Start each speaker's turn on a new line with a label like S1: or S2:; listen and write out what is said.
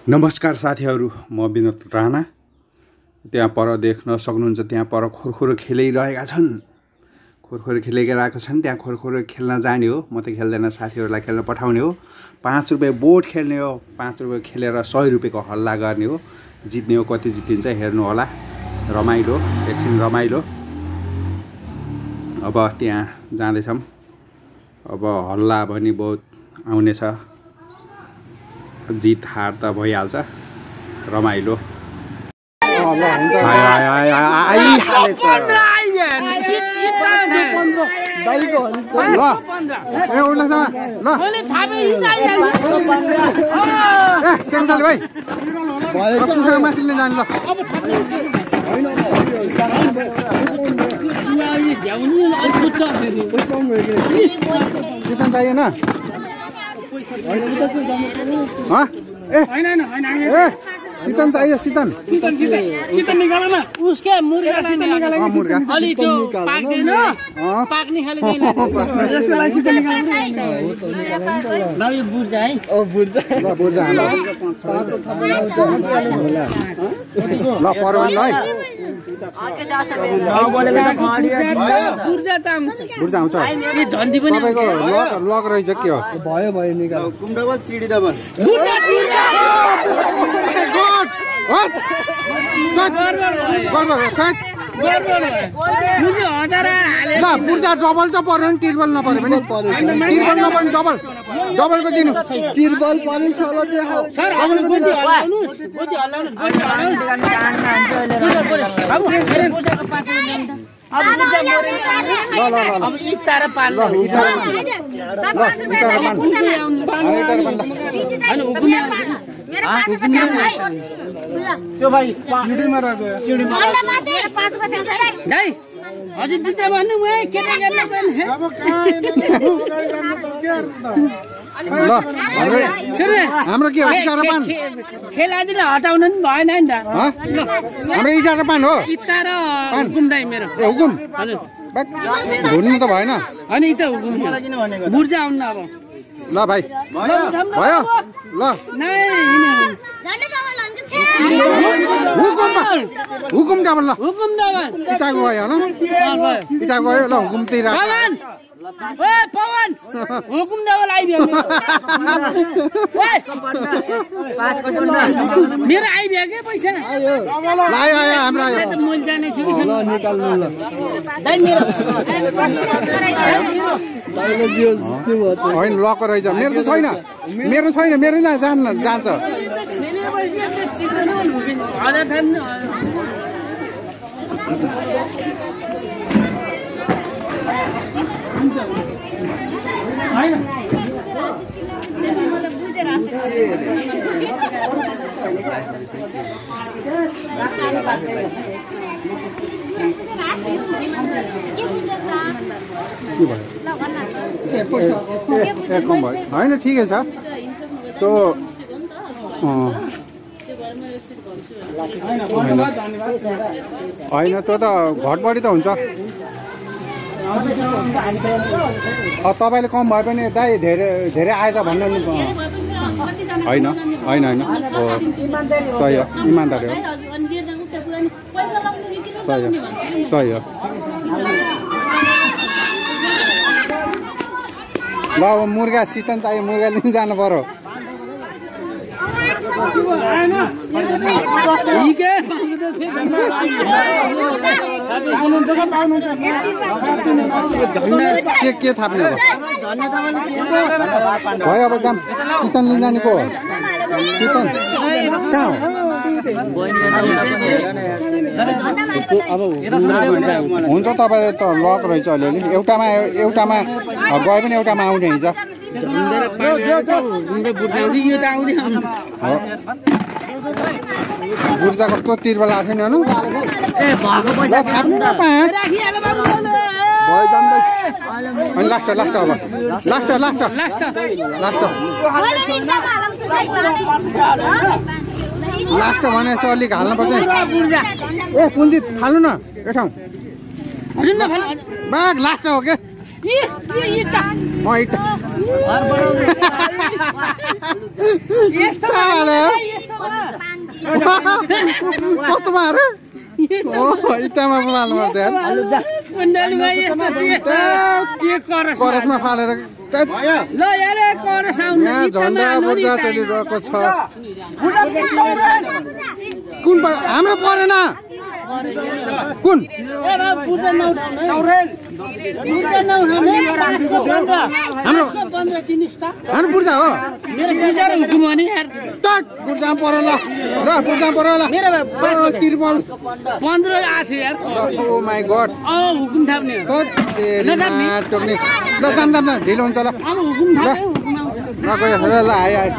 S1: नमस्कार साथीहरू, म विनोद राणा। त्यहाँ पर देख्न सक्नुहुन्छ, त्यहाँ पर खोरखोरो खेलिरहेका छन्। खोरखोरो खेलिरहेका छन्, त्यहाँ खोरखोरो खेल्न जाने हो। म त खेल्दैन, साथीहरूलाई खेल्न पठाउने हो। 5 रुपैयाँ बोट खेल्ने हो। 5 रुपैयाँ खेलेर 100 रुपैयाँको हल्ला गर्ने हो। जित्ने हो, कति जितिन्छ हेर्नु होला। रमाइलो, एकछिन रमाइलो। अब त्यहाँ जाँदैछौँ। अब हल्ला पनि बहुत आउनेछ। जित हार त भइहाल्छ, रमाइलो। सीतन चाहिए, सीतन
S2: निकाला ना उसके मुर्गा निकालेंगे।
S1: मुर्गा
S2: अलि त्यो पाक्दैन, पाक्ने खाले चाहिँ यसलाई सीतन निकाल्नु। ल यो बुर्जा है,
S1: ओ बुर्जा, ल बुर्जा हाल्नु। ल परवन ल
S2: बुर्जा त आउँछ,
S1: बुर्जा आउँछ।
S2: यो झन्डी पनि
S1: तपाईको लक रहेछ के हो?
S3: भयो निकाल। कुम डबल चिडी डबल
S2: बुर्जा
S1: ल बुर्जा डबल त पर्यो नि, तिर्बल नपर्यो भने। तिर्बल नपर्यो, डबल डबलको दिनु।
S3: तिर्बल पनि सलो देखाउ।
S2: सर डबलको दिनु। अब बुर्जा मरे अब इतार पान ल
S1: इतार पान
S2: अनि उकुने
S3: त्यो भाइ चिडीमा राख्यो। चिडीमा
S2: दाइ हजुर बिचा भन्नु म केटा गर्न पनि
S3: अब कहाँ गर्न त के
S1: ल हाम्रो के हो? इटार पान
S2: खेलादीले हटाउनु नि भएन नि त।
S1: हाम्रो इटार पान हो।
S2: इता र हुकुम दाइ मेरो।
S1: ए हुकुम
S2: हजुर
S1: भुल्नु त भएन।
S2: अनि इता हुकुम बुर्जा आउनु अब।
S1: ल भाइ भयो ल। हुकुम डबल ल।
S2: हुकुम डबल
S1: इटाको गयो ल। इटाको गयो ल। हुकुम तिर
S2: ओए पवन हुकुम डबल आइब्यो मेरो आइब्यो के पैसा
S1: आयो हाम्रो आयो।
S2: म जाने छु
S3: ल निकाल्नु ल।
S2: दाइ मेरो
S3: दाइले जियो जित्नु भयो।
S1: होइन लक रहेछ। मेरो त छैन, मेरो छैन, मेरो न जान्छ। कम भयो होइन, ठिकै छ त्यो। होइन त्यो त घटबडी त हुन्छ। तपाईँले कम भए पनि दाइ धेरै आएछ भन्नु नि। होइन होइन होइन हो, सही हो, इमान्दारी हो, सही हो, सही हो। ल अब मुर्गा सितन चाहियो, मुर्गा लिन जानु पर्यो। के थाप्ने अब? भयो अब जाम। सितन लिन जाने को? सितन कहाँ हो? हुन्छ, तपाईँले त लक रहेछ अलिअलि। एउटामा गए पनि एउटामा आउने हिजो। बुर्जा कस्तो तिर्बल आएको नि हेर्नु। थाप्नु न 5। लास्ट अब लास्ट भनेपछि अलिक हाल्नुपर्छ। ए पुन्जी फाल्नु न ए ठाउँ बाघ लाग्छ हो के
S2: यस्तो
S1: कस्तो भयो अरे इँटामा फाल्नुपर्छ यार
S2: मण्डली भाइ यस्तो के करस
S1: करसमा फालेर
S2: ल यार करस आउनु
S1: यहाँ झन्डा बुर्जा चलिरहेको छ कुन हाम्रो परेन कुन हाम्रो बुर्जा हो बुर्जा पऱ्यो ल बुर्जा पऱ्यो ल तिरपल
S2: 15 आछ यार
S1: ओ माई गॉड
S2: हुकुम थाप्ने
S1: ल जाम ढिलो हुन्छ ल
S2: अब हुकुम थाप्ने
S1: ल गयो ल आइ